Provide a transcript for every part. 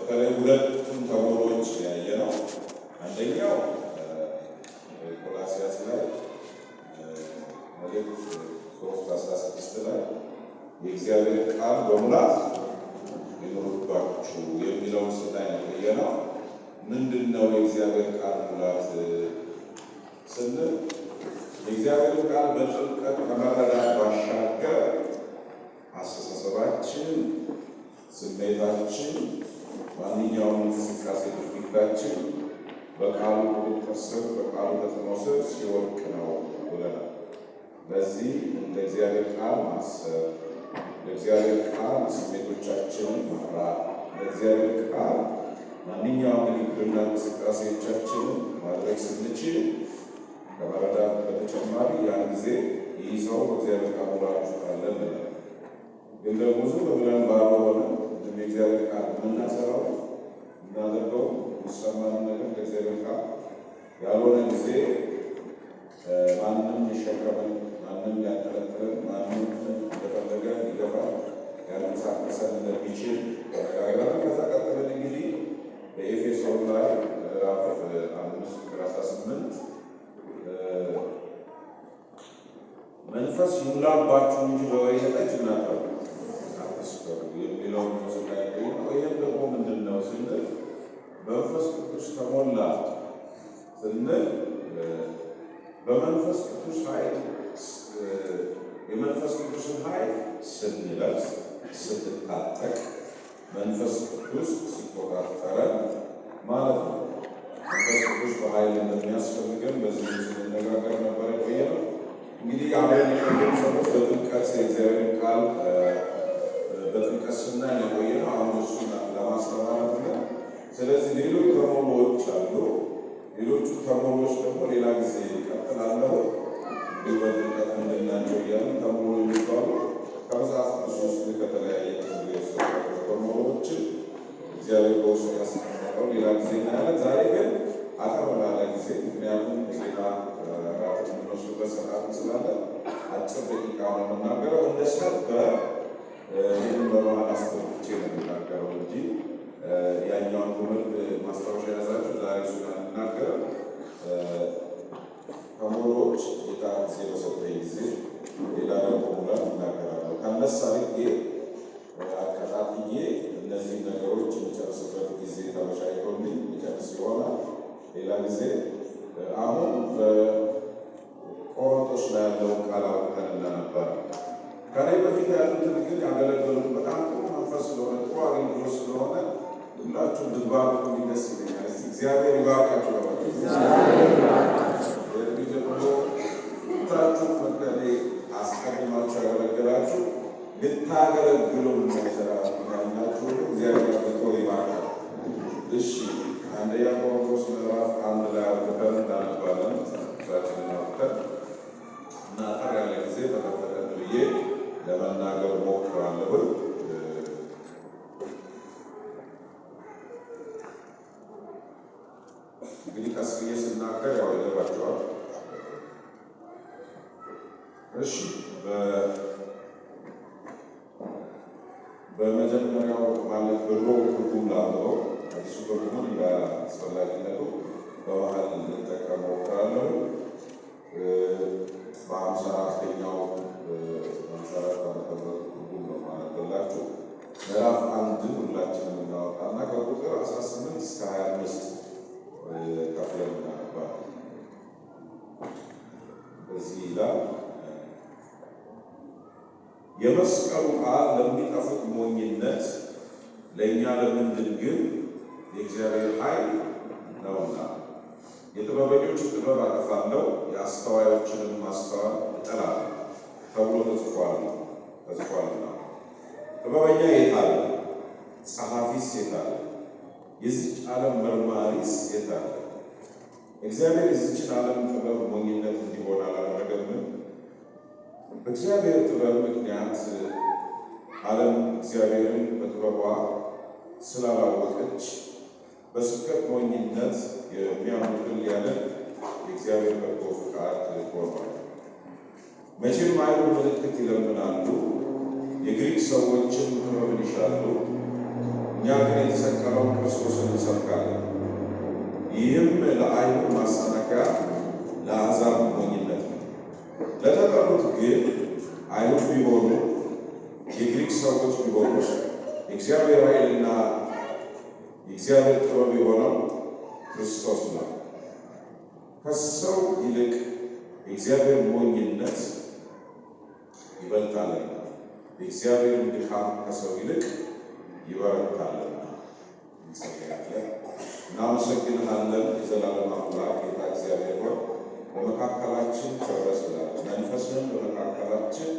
በተለይ ሁለቱን ተሞሎች ያየነው አንደኛው ቆላስይስ ላይ መልእክት 3:16 ላይ የእግዚአብሔር ቃል በሙላት ይኑርባችሁ የሚለውን ስናይ ነው የቆየነው። ምንድን ነው የእግዚአብሔር ቃል ሙላት ስንል የእግዚአብሔር ቃል በጥልቀት ከመረዳት ባሻገር አስተሳሰባችን፣ ስሜታችን፣ ማንኛውም እንቅስቃሴ ድርጊታችን በቃሉ ቁጥጥር ስር በቃሉ ተጽዕኖ ስር ሲወድቅ ነው ብለናል። ለዚህ እንደ እግዚአብሔር ቃል ማሰብ፣ ለእግዚአብሔር ቃል ስሜቶቻችንን መምራት፣ ለእግዚአብሔር ቃል ማንኛውም ንግግርና እንቅስቃሴዎቻችንን ማድረግ ስንችል ከመረዳት በተጨማሪ ያን ጊዜ ይህ ሰው በእግዚአብሔር ቃል ሙላት ውስጥ አለ እንላለን። ግን ደግሞ ዝም ብለን ባዶ ሆነን ምንም የእግዚአብሔር ቃል የምናሰራው የምናደርገው የሚሰማን ነገር ከእግዚአብሔር ቃል ያልሆነ ጊዜ ማንም ሊሸከመን፣ ማንም ሊያንጠለጥለን፣ ማንም እንደፈለገ ሊገፋን ሊያንቀሳቅሰን እንደሚችል ተነጋግረናል። ከዛ ቀጥለን እንግዲህ በኤፌሶን ላይ ምዕራፍ 5 ቁጥር 18 መንፈስ ይሙላባችሁ እንጂ በወይን ጠጅ እናንተ አትስከሩ የሚለውን ስናይ ነው። ይህም ደግሞ ምንድን ነው ስንል መንፈስ ቅዱስ ተሞላ ስንል በመንፈስ ቅዱስ ኃይል የመንፈስ ቅዱስን ኃይል ስንለብስ ስንታጠቅ መንፈስ ቅዱስ ሲቆጣጠረን ማለት ነው። መንፈስ ቅዱስ በኃይል እንደሚያስፈልገን በዚህ ስንነጋገር ነበር የቆየነው። እንግዲህ አብረን የቆየኑ ሰዎች በጥልቀት የእግዚአብሔርን ቃል በጥልቀት ስናይ የቆየነው አሁን እሱን ለማስተማር ነው። ስለዚህ ሌሎች ተሞሎዎች አሉ። ሌሎቹ ተሞሎዎች ደግሞ ሌላ ጊዜ እቀጥላለሁ። እንዲሁ በጥልቀት ምንድን ናቸው እያሉ ተሞሎ የሚባሉ ከመጽሐፍ ቅዱስ ውስጥ ከተለያየ ክፍል የወሰዷቸው ተሞሎዎችን እግዚአብሔር በውስጡ ያስቀመጠው ሌላ ጊዜ እናያለን። ዛሬ ግን አጠር ላለ ጊዜ ምክንያቱም የጌታ እራት የምንወስድበት ሰዓትም ስላለ አጭር ደቂቃ ነው የምናገረው። እንደ ሰበር ይህንን በመሀል አስገብቼ ነው የምናገረው እንጂ ያኛውን ትምህርት ማስታወሻ የያዛችሁ ዛሬ እሱን አንናገርም። ተሞሎች ጌታ ጊዜ በሰጠኝ ጊዜ ሌላ ደግሞ ሙላት እናገራለሁ። ከነሳ አድርጌ አቀጣጥዬ እነዚህን ነገሮች የሚጨርስበት ጊዜ ተመቻችቶልኝ የሚጨርስ ይሆናል። ሌላ ጊዜ አሁን በቆሮንቶስ ላይ ያለውን ቃል አውጥተን እናነባለን። ከኔ በፊት ያሉትን ግን ያገለገሉት በጣም ጥሩ መንፈስ ስለሆነ ጥሩ አገልግሎት ስለሆነ ሁላችሁም እንድትባርኩ ደስ ይለኛል። እስቲ እግዚአብሔር ይባርካችሁ። ኤርሚ ጀምሮ ሁላችሁም ከኔ አስቀድማችሁ ያገለገላችሁ ልታገለግሉ ስራ ያላችሁ ሁሉ እግዚአብሔር አብዝቶ ይባርካል። እሺ፣ አንደኛ ቆሮንቶስ ምዕራፍ 1 ላይ አውጥተን እናነባለን። መጽሐፍ ቅዱሳችንን አውጥተን እና አጠር ያለ ጊዜ ፈጠን ፈጠን ብዬ ለመናገር ሞክራለሁ። እንግዲህ ቀስ ብዬ ስናገር ያው ይገባቸዋል። እሺ፣ በመጀመሪያው ማለት በድሮ ትርጉም ላንብበው፣ አዲሱ ትርጉሙን እንደ አስፈላጊነቱ በመሀል ልጠቀም እሞክራለሁ። በ54ኛው 54 ዓመተ ምህረት ትርጉም ነው ማነብላችሁ። ምዕራፍ 1ን ሁላችንም እናወጣና ከቁጥር 18 እስከ 25 ከፍለን እናነባለን። በዚህ ይላል፣ የመስቀሉ ቃል ለሚጠፉት ሞኝነት፣ ለእኛ ለምንድን ግን የእግዚአብሔር ኃይል ነውና። የጥበበኞችን ጥበብ አጠፋለሁ፣ የአስተዋዮችንም ማስተዋል እጥላለሁ ተብሎ ተጽፏልና። ጥበበኛ የት አለ? ጸሐፊስ የት አለ? የዚች ዓለም መርማሪስ የት አለ? እግዚአብሔር የዚችን ዓለም ጥበብ ሞኝነት እንዲሆን አላደረገምን? በእግዚአብሔር ጥበብ ምክንያት ዓለም እግዚአብሔርን በጥበቧ ስላላወቀች በስብከት ሞኝነት የሚያምኑትን ሊያድን የእግዚአብሔር በጎ ፈቃድ ሆኗል። መቼም አይሁድ ምልክት ይለምናሉ፣ የግሪክ ሰዎችም ጥበብን ይሻሉ። እኛ ግን የተሰቀለውን ክርስቶስን እንሰብካለን። ይህም ለአይሁድ ማሰናከያ ለአሕዛብ ሞኝነት ነው። ለተጠሩት ግን አይሁድ ቢሆኑ የግሪክ ሰዎች ቢሆኑ የእግዚአብሔር ኃይልና የእግዚአብሔር ጥበብ የሆነው ክርስቶስ ነው። ከሰው ይልቅ የእግዚአብሔር ሞኝነት ይበልጣልና የእግዚአብሔርን ድካም ከሰው ይልቅ ይበረታልና። እንጸልያለን። እናመሰግንሃለን የዘላለም አምላክ ጌታ እግዚአብሔር ሆይ በመካከላችን ከብረህ ስላለ መንፈስህን በመካከላችን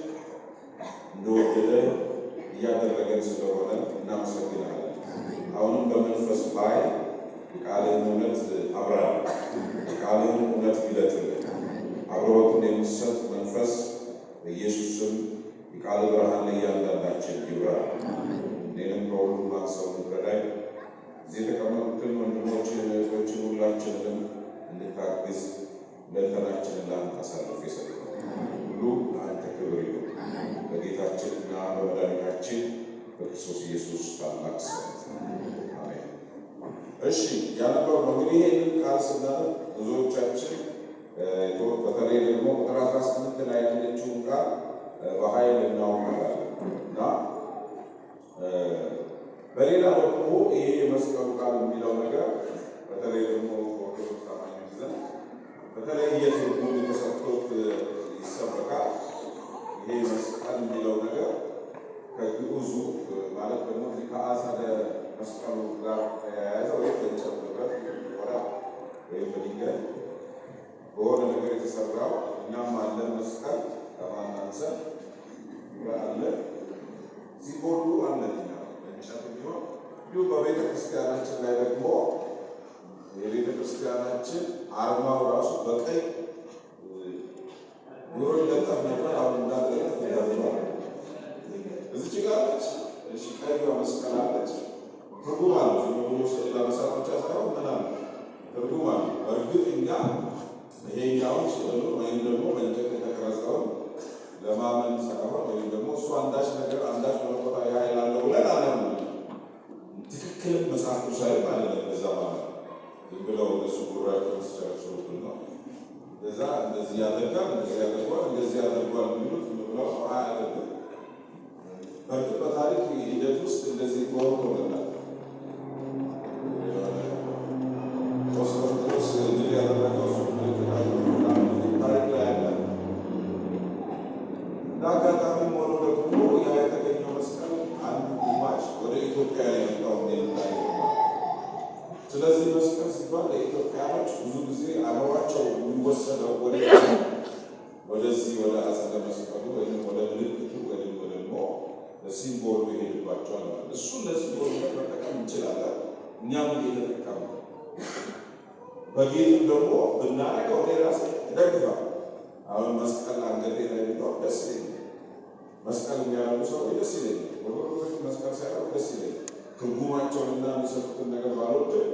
እንደወደደ እያደረገን ስለሆነ እናመሰግንሃለን። አሁንም በመንፈስ ኃይል የቃልህን እውነት አብራልን፣ የቃልህን እውነት ግለጥልን። አብረሆትን የሚሰጥ መንፈስ በኢየሱስ ስም የቃል ብርሃን ለእያንዳንዳችን ይብራል። እኔንም ከሁሉም አንሰው እንድረዳኝ እዚህ የተቀመጡትን ወንድሞችን እህቶችን ሁላችንንም እንድታግዝ ሁለንተናችንን ለአንተ አሳልፌ እሰጣለሁ። ሁሉ ለአንተ ክብር ይሁን በጌታችንና በመድኃኒታችን በክርስቶስ ኢየሱስ ታላቅ ስም አሜን። እሺ፣ ያነበብነው እንግዲህ ይህንን ቃል ስናነብ ብዙዎቻችን በተለይ ደግሞ ቁጥር 18 ላይ ያለችውን ቃል በኃይል እናውቃለን እና በሌላ ደግሞ ይሄ የመስቀሉ ቃል የሚለው ነገር በተለይ ደግሞ በኦርቶዶክስ አማኞች ዘንድ በተለየ ትርጉም ተሰጥቶት ይሰበካል። ይሄ መስቀል የሚለው ነገር ከግዑዙ ማለት ደግሞ እዚህ ከአጸደ መስቀሉ ጋር ተያያዘ ወይም በእንጨት ንብረት ቆዳ ወይም በድንጋይ በሆነ ነገር የተሰራው እኛም አለን መስቀል ከማናንሰን አለ ሲጎሉ አለን እኛ በእንጨት ቢሆን እንዲሁም በቤተ ክርስቲያናችን ላይ ደግሞ የቤተ ክርስቲያናችን አርማው ራሱ በቀይ ኑሮ ይለጠፍ ነበር። አሁን እንዳትለጥፍ ተብሏል። እዚች ጋር አለች። እሺ፣ ቀይዋ መስቀል አለች። ትርጉም አለው። ዝም ብሎ ስዕል ለመሳል ብቻ ሳይሆን ምን አለ ትርጉም አለው። በእርግጥ እኛ ይሄኛውን ስዕሉን ወይም ደግሞ በእንጨት የተቀረጸውን ለማመን ሳይሆን ወይም ደግሞ እሱ አንዳች ነገር አንዳች መለኮታዊ ኃይል አለው ብለን አናምንም። ትክክልም መጽሐፍ ቅዱሳዊም አይደለም። በዛ ማለት ዝም ብለው እነሱ ጉራቸውን ሲቸረችሩብን ነው። እንደዛ እንደዚህ ያደርጋል፣ እንደዚህ ያደርጓል፣ እንደዚህ ያደርጓል የሚሉት ዝም ብለው አያደርግም። በእርግጥ በታሪክ ሂደት ውስጥ እንደዚህ ተወርቶልናል። ቆስጠንጢኖስ ድል ያደረገው እሱ ምልክት አለ ታሪክ ላይ ያለ። እንደ አጋጣሚም ሆኖ ደግሞ ያ የተገኘው መስቀል አንዱ ግማሽ ወደ ኢትዮጵያ የመጣው የሚታይ። ስለዚህ መስቀል ሲባል ለኢትዮጵያኖች ብዙ ጊዜ አእምሯቸው የሚወሰደው ወደዚህ ወደ አጸደ መስቀሉ ወይም ወደ ምልክቱ ወይም ደግሞ symbol ኡ ይሄድባቸዋል ማለት። እሱን ለ symbol ኡ መጠቀም እንችላለን። እኛም እየተጠቀምን በጌጥም ደግሞ ብናደርገው እኔ ራሴ እደግፋለሁ። አሁን መስቀል አንገቴ ላይ ቢኖር ደስ ይለኛል። መስቀል የሚያደርጉ ሰዎች ደስ ይለኛል። ወገኖች መስቀል ሲያደርጉ ደስ ይለኛል። ትርጉማቸውንና የሚሰጡትን ነገር ባልወድም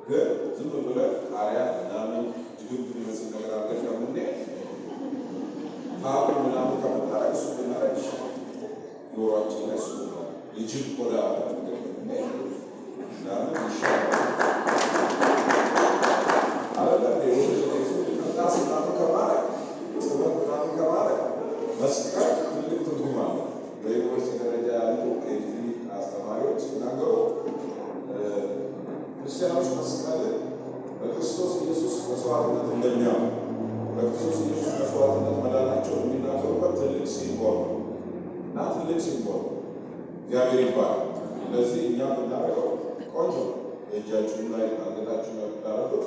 ግን ዝም ብለህ ቃሪያ ምናምን ድግምት የሚመስል ነገር አድርገን ከምንሄድ ታቡ ምናምን ከምናደርግ እሱ ብናደርግ ይሻላል። ጆሯችን ላይ እሱ የጅብ ቆዳ አድርገን ከምንሄድ ምናምን ይሻላል። አይደለም ቅርጣስ ምናምን ከማድረግ ጽሕፈት ምናምን ከማድረግ መስቀል ትልቅ ትርጉም አለው። በዩኒቨርሲቲ ደረጃ ያሉ የዲግሪ አስተማሪዎች ሲናገሩ ክርስቲያኖች መስቀልን በክርስቶስ ኢየሱስ መስዋዕትነት እንደሚያምኑ፣ በክርስቶስ ኢየሱስ መስዋዕትነት መዳናቸው የሚናገሩበት ትልቅ symbol ነው እና ትልቅ symbol ነው። እግዚአብሔር ይባላል። ስለዚህ እኛ ብናደርገው ቆንጆ ነው። በእጃችሁም ላይ አንገታችሁ ላይ ብታደርጉት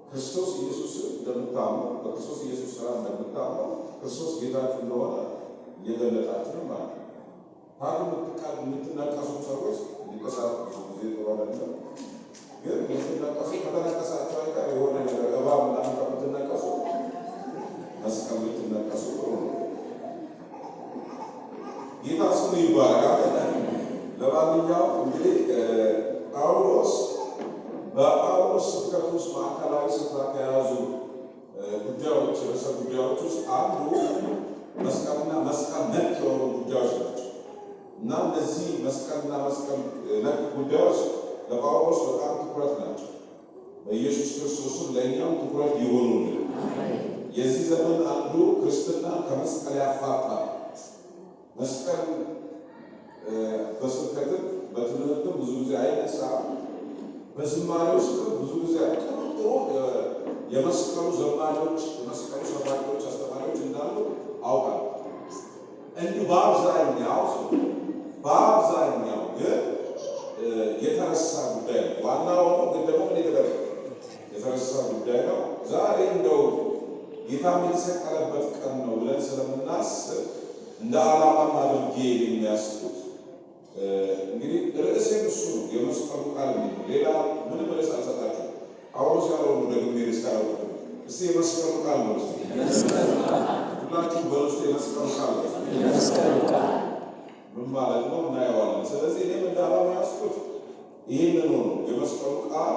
ክርስቶስ ኢየሱስን እንደምታምኑ፣ በክርስቶስ ኢየሱስ ስራ እንደምታምኑ፣ ክርስቶስ ጌታችሁ እንደሆነ እየገለጣችሁ ነው ማለት ነው። ታዲያ የምትነቀሱ ሰዎች ንቅሳት ብዙ ጊዜ ጥሩ አይደለም፣ ግን የምትነቀሱ ከተነቀሳቸው አይቀር የሆነ ነገር እባብ ምናምን ከምትነቀሱ መስቀል ብትነቀሱ ጥሩ ነው። ጌታ ስሙ ይባረክ። ለማንኛውም እንግዲህ ጳውሎስ በጳውሎስ ስብከት ውስጥ ማዕከላዊ ስፍራ ከያዙ ጉዳዮች ርዕሰ ጉዳዮች ውስጥ አንዱ መስቀልና መስቀል ነክ የሆኑ ጉዳዮች ናቸው እና እነዚህ መስቀልና መስቀል ነክ ጉዳዮች ለጳውሎስ በጣም ትኩረት ናቸው። በኢየሱስ ክርስቶስም ለእኛም ትኩረት ይሆኑልን። የዚህ ዘመን አንዱ ክርስትና ከመስቀል ያፋታል። መስቀል በስብከትም በትምህርትም ብዙ ጊዜ አይነሳም። በዝማሬ ውስጥ ብዙ ጊዜ ጥሩ ጥሩ የመስቀሉ ዘማሪዎች፣ የመስቀሉ ሰባኪዎች፣ አስተማሪዎች እንዳሉ አውቃለሁ። እንዲሁ በአብዛኛው ግን የተረሳ ጉዳይ ነው። ዋናው ሆኖ ግን ደግሞ ምን የተደረገ የተረሳ ጉዳይ ነው። ዛሬ እንደው ጌታም የተሰቀለበት ቀን ነው ብለን ስለምናስብ እንደ ዓላማም አድርጌ የሚያስቡት እንግዲህ ርዕሴም እሱ ነው፣ የመስቀሉ ቃል የሚል ሌላ ምንም ርዕስ አልሰጣችሁም። ጳውሎስ ያለው ነው ደግሜ ርዕስ ያለው። እስቲ የመስቀሉ ቃል ነው። እስቲ ሁላችሁም በሉ እስቲ የመስቀሉ ቃል ነው። የመስቀሉ ቃል ምን ማለት ነው እናየዋለን። ስለዚህ እኔም እንደ ዓላማ ያስኩት ይህንኑ ነው። የመስቀሉ ቃል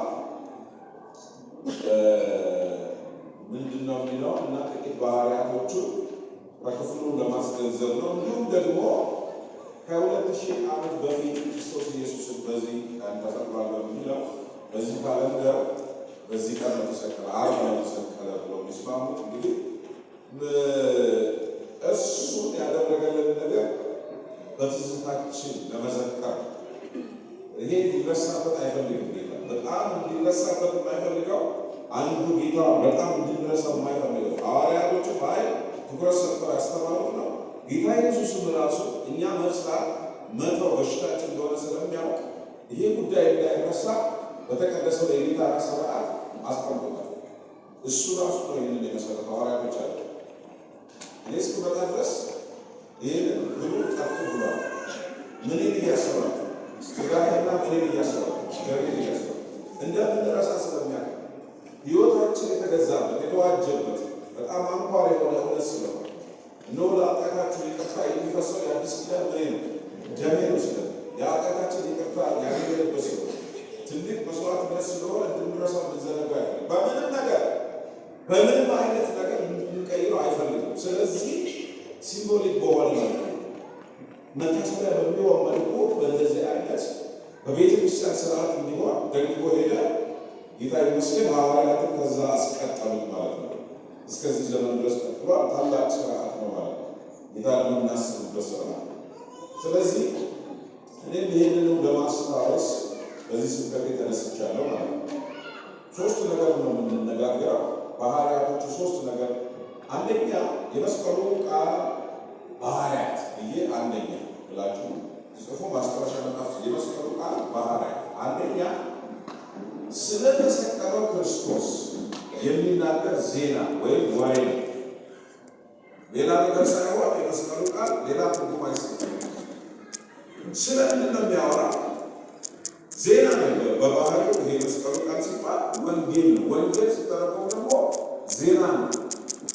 ምንድን ነው የሚለው እና ጥቂት ባህሪያቶቹ በክፍሉ ለማስገንዘብ ነው። እንዲሁም ደግሞ ከ2000 ዓመት በፊት ክርስቶስ ኢየሱስን በዚህ ቀን ተሰቅሏል በሚለው በዚህ calendar በዚህ ቀን ነው ተሰቀለ፣ ዓርብ ነው ተሰቀለ ብለው የሚስማሙት እንግዲህ እሱን ያደረገልን ነገር በትዝታችን ለመዘከር ይሄ እንዲረሳበት አይፈልግም ጌታ። በጣም እንዲረሳበት የማይፈልገው አንዱ ጌታ በጣም እንዲረሳው የማይፈልገው ሐዋርያቶቹ በኃይል ትኩረት ሰጥተው ያስተማሩት ነው። ጌታ ኢየሱስም ራሱ እኛ መርሳት መተው በሽታችን እንደሆነ ስለሚያውቅ ይሄ ጉዳይ እንዳይረሳ በተቀደሰው የጌታ ስርዓት አስቀምጦታል። እሱ ራሱ ነው ይህንን የመሰረተው፣ ሐዋርያቶች አለ እኔ እስክመጣ ድረስ ይህንን ብሉ ጠጡ ብሏል። ምንን እያሰባችሁ ስጋዬና ምንን እያሰባችሁ ደሜን እያሰባችሁ እንደምንረሳ ስለሚያውቅ ሕይወታችን የተገዛበት የተዋጀበት በጣም አንኳር የሆነ እውነት ስለሆነ እነሆ ለኃጢአታችሁ ይቅርታ የሚፈሰው የአዲስ ኪዳን ምኔ ነው ደሜ ነው ስለ የኃጢአታችን ይቅርታ ያገኘንበት ስለሆነ ትልቅ መስዋዕትነት ስለሆነ እንድንረሳው እንድንዘነጋ አይፈልግም። በምንም ነገር በምንም አይነት ነገር እንድንቀይረው አይፈልግም። ስለዚህ symbolic በሆነ መልኩ መታሰቢያ በሚሆን መልኩ በእንደዚህ አይነት በቤተ ክርስቲያን ስርዓት እንዲሆን ደግፎ ሄደ። ጌታ ይመስገን ሐዋርያትን ከዛ አስቀጠሉት ማለት ነው። እስከዚህ ዘመን ድረስ ቀጥሏል። ታላቅ ስርዓት ነው ማለት ነው። ጌታ የምናስብበት ስርዓት ነው። ስለዚህ እኔም ይህንኑ ለማስታወስ በዚህ ስብከቴ ተነስቻለሁ ማለት ነው። ሶስት ነገር ነው የምንነጋገረው። ባህሪያቶቹ ሶስት ነገር፣ አንደኛ የመስቀሉ ቃል ባህሪያት ብዬ አንደኛ ብላችሁ ጽፉ፣ ማስታወሻ መጣፍ። የመስቀሉ ቃል ባህሪያት አንደኛ ስለተሰቀለው ክርስቶስ የሚናገር ዜና ወይም ወሬ ነው። ሌላ ነገር ሳይሆን የመስቀሉ ቃል ሌላ ትርጉም አይሰጥም። ስለምንድን ነው የሚያወራ? ዜና ነው። በባህሪው ይሄ የመስቀሉ ቃል ሲባል ወንጌል ነው። ወንጌል ሲተረጎም ደግሞ ዜና ነው፣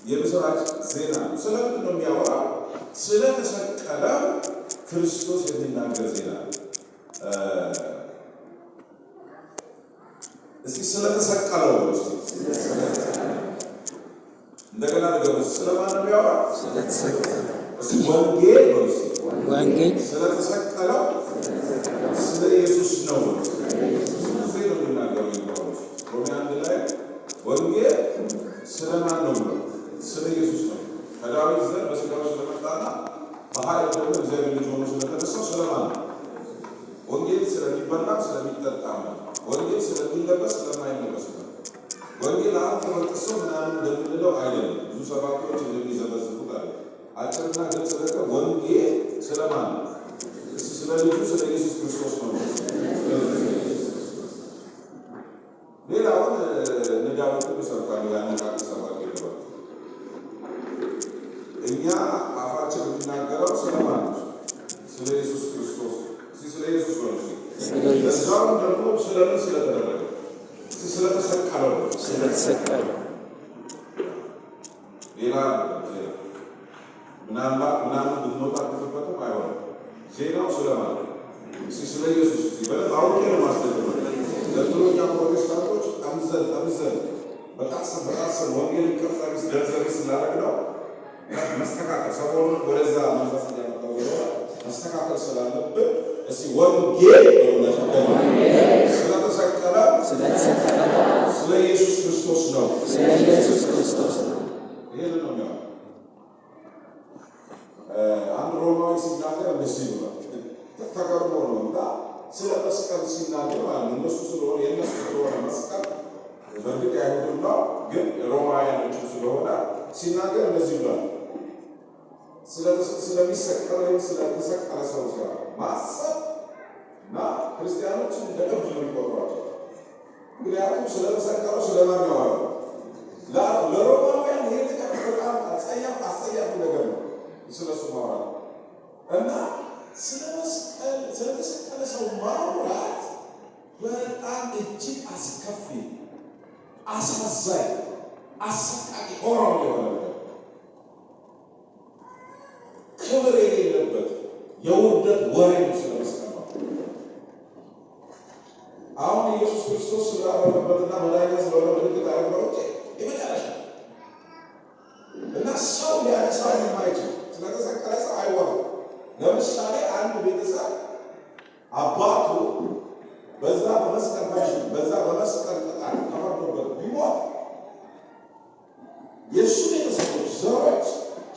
የምስራች ዜና ነው። ስለምንድን ነው የሚያወራ? ስለተሰቀለው ክርስቶስ የሚናገር ዜና ነው። እስቲ ስለተሰቀለው እስቲ እንደገና ነገሩ ስለማን ነው የሚያወራ? ስለተሰቀለው እስቲ ወንጌል በሉ እስቲ። ወንጌል ስለተሰቀለው ስለ ኢየሱስ ነው። ብዙ ጊዜ ነው የሚናገረው ጳውሎስ ሮሜ 1 ላይ ወንጌል ስለማን ነው ብሎ ስለ ኢየሱስ ነው። ከዳዊት ዘር በሥጋው ስለመጣና በኃይል ደግሞ እግዚአብሔር ልጅ ሆኖ ስለተነሳው ስለማን ነው? ወንጌል ስለሚበላም ስለሚጠጣም ነው። ወንጌል ስለሚለበስ ስለማይለበስ ነው። ወንጌል አሁን ተበጥሶ ምናምን እንደምንለው አይደለም። ብዙ ሰባኪዎች እንደሚዘበዝቡት አይደለም። አጭርና ግልጽ ነገር ወንጌል ስለማን ነው? ስለ ልጁ ስለ ኢየሱስ ክርስቶስ ነው። ሌላውን እነ ዳዊትም ይሰብካሉ፣ ያነቃቂ ሰባኪ ይባላል። እኛ አፋችን የምናገረው ስለማን ነው? ስለ ኢየሱስ ክርስቶስ። እስቲ ስለ ኢየሱስ በሉ እስቲ። ስለ ኢየሱስ። እዛውም ደግሞ ስለምን ስለተደረገ እስቲ ስለተሰቀለው ነው። ስለተሰቀለው ሌላ ዜና ምናልባት ምናምን ብንወጣበትበትም አይሆንም። ዜናው ስለማን ነው? እስቲ ስለ ኢየሱስ እስቲ በደንብ አውቄ ነው ማስደግመው። ዘንድሮ እኛ ፕሮቴስታንቶች ጠምዘን ጠምዘን በጣሰን በጣሰን ወንጌልን ቅርጸ ቢስ ደርዘ ቢስ ስላደረግነው መስተካከል ሰሞኑን ወደዛ መንፈስ እያመጣው ስለሆነ መስተካከል ስላለብን እስቲ ወንጌል በሉላቸው። ስለተሰቀለ ስለተሰቀለ ስለ ኢየሱስ ክርስቶስ ነው። ስለ ኢየሱስ ክርስቶስ ነው። ይሄን ነው የሚያወራው። አንድ ሮማዊ ሲናገር እንደዚህ ይላል። ተገርሞ ነው እና ስለ መስቀል ሲናገር ማለት ነው። እነሱ ስለሆነ የእነሱ ስለሆነ መስቀል በእርግጥ የአይሁድም ነው፣ ግን ሮማውያኖችም ስለሆነ ሲናገር እንደዚህ ይላል። ስለሚሰቀል ወይም ስለተሰቀለ ሰው ሲያ ማሰብ እና ክርስቲያኖችን እንደ እብድ ነው የሚቆጥሯቸው። ምክንያቱም ስለተሰቀለው ስለማን ያወራል? ለሮማውያን ይሄ ነገር በጣም አጸያፍ አስጸያፊ ነገር ነው ስለሱ ማውራት እና ስለ መስቀል ስለተሰቀለ ሰው ማውራት በጣም እጅግ አስከፊ፣ አሳዛኝ፣ አሰቃቂ horror የሆነ ነገር፣ ክብር የሌለበት የውርደት ወሬ ነው ስለ መስቀል ማውራት። አሁን ኢየሱስ ክርስቶስ ስላረፈበትና መዳኛ ስለሆነ ምልክት አደረገው እንጂ የመጨረሻ እና ሰው ሊያነሳው የማይችል ስለተሰቀለ ሰው አይወራም። ለምሳሌ አንድ ቤተሰብ አባቱ በዛ በመስቀል punishment፣ በዛ በመስቀል ቅጣት ተፈርዶበት ቢሞት የእሱ ቤተሰቦች ዘሮች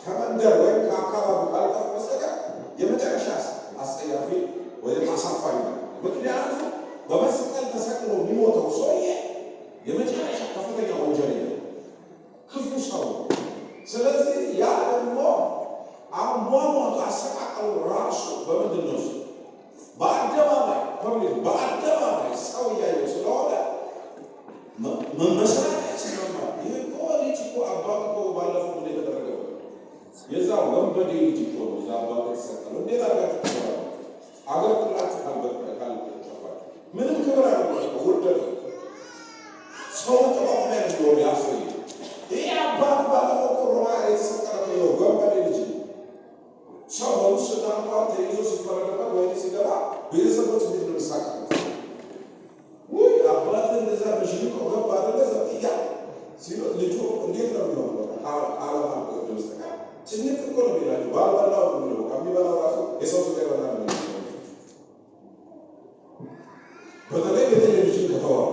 ከመንደር ወይም ከአካባቢው ካልጠፉ በስተቀር የመጨረሻ አስጸያፊ ወይም አሳፋሪ ነው። ምክንያቱም በመስቀል ተሰቅሎ የሚሞተው ሰውዬ የመጨረሻ ከፍተኛ ወንጀለኛ ነው፣ ክፉ ሰው ነው። ስለዚህ ያ ደግሞ አሟሟቱ አሰቃቀሉ ራሱ በምንድን ነው እሱ? በአደባባይ public፣ በአደባባይ ሰው እያየው ስለሆነ መስራት አይችልም። ይህ እኮ ልጅ እኮ አባቱ እኮ ባለፈው ምን የተደረገው የዛ ወንበዴ ልጅ እኮ ነው እዛ አባቱ የተሰቀለው። እንዴት አድርጋችሁ ትኖራላችሁ? አገር ጥላችሁ ካልጠፋችሁ ምንም ክብር አለ ውርደት ነው። ሰው መጠቋቆሚያ ነው የሚሆነው ያ ሰውዬ። ይሄ አባቱ ባለፈው እኮ ሮማ የተሰቀለ ነው ወንበዴ ልጅ ነው። ሰው በሙስና እንኳን ተይዞ ሲፈረድበት ወይም ሲገባ ቤተሰቦች እንዴት ነው የሚሳቀቁት? ውይ አባት እንደዛ በሽንቆ ገባ አይደለ ዘብጥያ ሲሉት ልጁ እንዴት ነው የሚሆነው? በቃ አለማወቅ በስተቀር ጭንቅ እኮ ነው የሚላቸው። ባልበላው ነው የሚለው። በቃ የሚበላው ራሱ የሰው ስጋ የበላ ነው የሚመስለው። በተለይ በቴሌቪዥን ከተወራ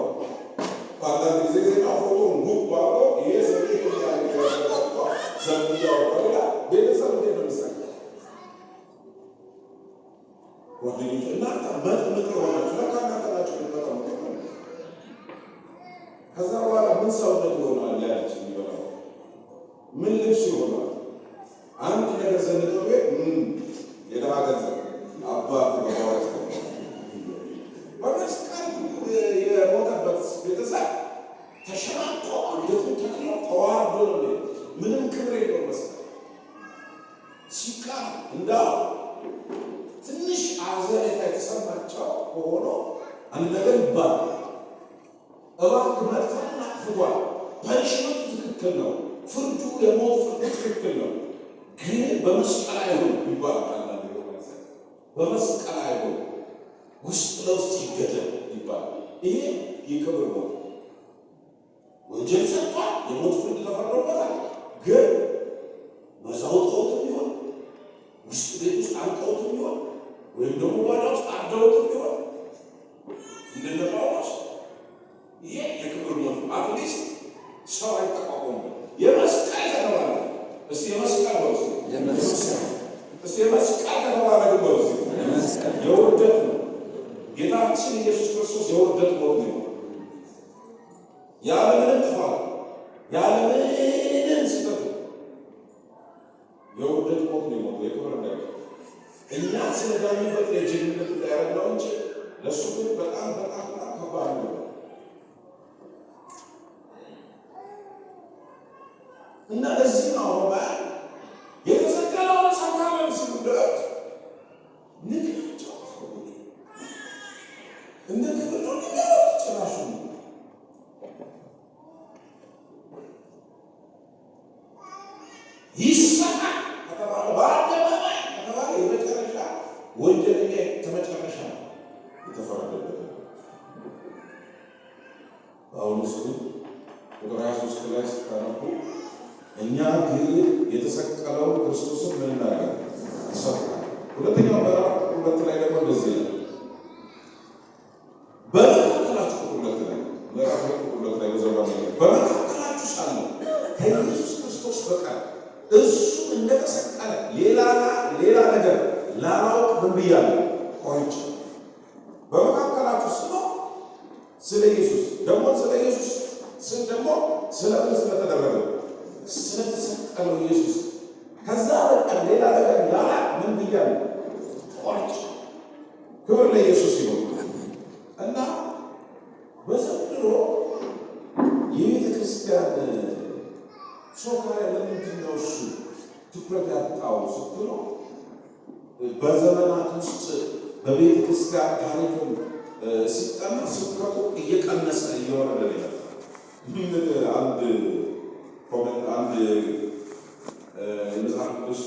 በአንዳንድ ጊዜ ዜና ፎቶውን ጉብ አድርጎ ይሄ ሰውዬ ይሄን ያህል ዘብጥያ ወርዷል ይላል። ቤተሰብ እንዴት ነው የሚሳቀቀው? ጓደኞች እናንተ መጥምቅ የሆናችሁ ለካ እናንተ ናችሁ የምትመጠምቁት። ከዛ በኋላ ምን ሰውነት ይሆናል? ያ ልጅ የሚበላው ምን ልብስ ይሆናል? አንድ ነገር ዘንጦ ቢሄድ የድሃ ገንዘብ አባት በማዋረስ በመስቀል የሞተበት ቤተሰብ ተሸማቆ አንገቱን ተክሎ ተዋርዶ ነው የሚሄደው። ምንም ክብር የለውም። መስቀል ሲቃር እንዳው ትንሽ አዘኔታ የተሰማቸው ከሆነ አንድ ነገር ይባላል። እባክህ መጥፋቱን አጥፍቷል። Punishment ኡ ትክክል ነው። ፍርዱ የሞት ፍርዱ ትክክል ነው። ግን በመስቀል አይሆን ይባላል። አንዳንድ ጊዜ በመስቀል አይሆን፣ ውስጥ ለውስጥ ይገደል ይባላል። ይሄ የክብር ሞት፣ ወንጀል ሰርቷል፣ የሞት ፍርድ ተፈርዶበታል። ግን መዛውጠውትም ቢሆን፣ ውስጥ ቤት ውስጥ አንቀውትም ቢሆን፣ ወይም ደግሞ ጓዳ ውስጥ አርደውትም ቢሆን እንደነ ጳውሎስ ይሄ የክብር ሞት ነው። At least ሰው አይጠቋቆምም። የመስቀል ከተባለ እስቲ የመስቀል በሉ እስቲ። የመስቀል። እስቲ የመስቀል ከተባለ ግን በሉ እስቲ። የመስቀል። የውርደት ነው። ጌታችን ኢየሱስ ክርስቶስ የውርደት ሞት ነው። ያለምንም ጥፋት ያለምንም ስህተት የውርደት ሞት ነው የሞተው። የክብር እንዳይሆን እኛ ስለዳንበት የጀግንነት እንዳያደርግ እንጂ ለእሱ ግን በጣም በጣም በጣም ከባድ ነው። እና ለዚህ ነው ሮማውያን የተሰቀለውን ሰካለን ሲሉ ደት ንግናቸው ሰዎች እንደ ክብር ነው የሚያወሩት ጭራሹ ነው። ይሰቃል ከተባለ በአደባባይ ከተባለ የመጨረሻ ወንጀለኛ ከመጨረሻ የተፈረደበት ነው። ጳውሎስ ግን ቁጥር 23 ላይ ስታነቡ እኛ ግን የተሰቀለውን ክርስቶስን ምን እናደርጋለን? እንሰብካለን። ሁለተኛው ምዕራፍ ቁጥር 2 ላይ ደግሞ እንደዚህ ይላል። በመካከላችሁ ሳለሁ ከኢየሱስ ክርስቶስ በቀር እሱ እንደተሰቀለ ሌላ ነገር ላላውቅ ምን ብያለሁ? ቆርጬ። በመካከላችሁ ስኖር ስለ ኢየሱስ ደግሞ ስለ ኢየሱስ ስል ደግሞ ስለምን ስለተደረገው ስለተሰቀለው ኢየሱስ ከዛ በቀር ሌላ ነገር ላላውቅ ምን ብያለሁ? ቆርጬ። ክብር ለኢየሱስ ይሁን። እና በዘንድሮ የቤተ ክርስቲያን ሶካሪያ ለምንድን ነው እሱ ትኩረት ያጣው ስትሉ፣ በዘመናት ውስጥ በቤተ ክርስቲያን ታሪክም ሲጠና ስብከቱ እየቀነሰ እየወረደ ነው የመጣው። ምን አንድ comment፣ አንድ የመጽሐፍ ቅዱስ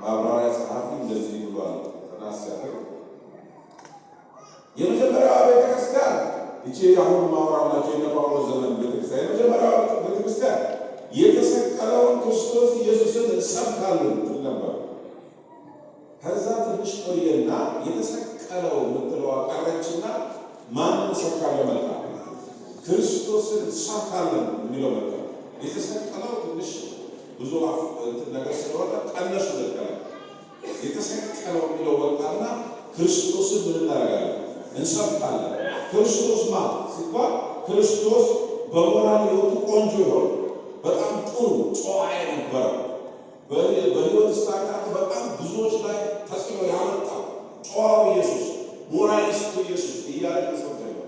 ማብራሪያ ጸሐፊ እንደዚህ ብሏል። ጥናት ሲያደርግ የመጀመሪያዋ ቤተክርስቲያን፣ ይቺ አሁን ማውራላቸው የነ ጳውሎስ ዘመን ቤተክርስቲያን፣ የመጀመሪያዋ ቤተክርስቲያን የተሰቀለውን ክርስቶስ ኢየሱስን እንሰብካለን ትል ነበር። ከዛ ትንሽ ቆየና የተሰቀለው የምትለዋ ቀረችና ማንን እንሰብካለን መጣ? ክርስቶስን እንሰብካለን የሚለው መጣ። የተሰቀለው ትንሽ ብዙ እንትን ነገር ስለሆነ ቀነሱ። ለቀለ የተሰቀለው የሚለው ወጣና ክርስቶስን ምን እናደርጋለን? እንሰብካለን። ክርስቶስ ማ ሲባል ክርስቶስ በሞራል ሕይወቱ ቆንጆ የሆነ፣ በጣም ጥሩ ጨዋ የነበረው፣ በሕይወት ስታንዳርዱ በጣም ብዙዎች ላይ ተጽዕኖ ያመጣው ጨዋው ኢየሱስ፣ moralist ኡ ኢየሱስ እያለ መስበክ ጀመረ።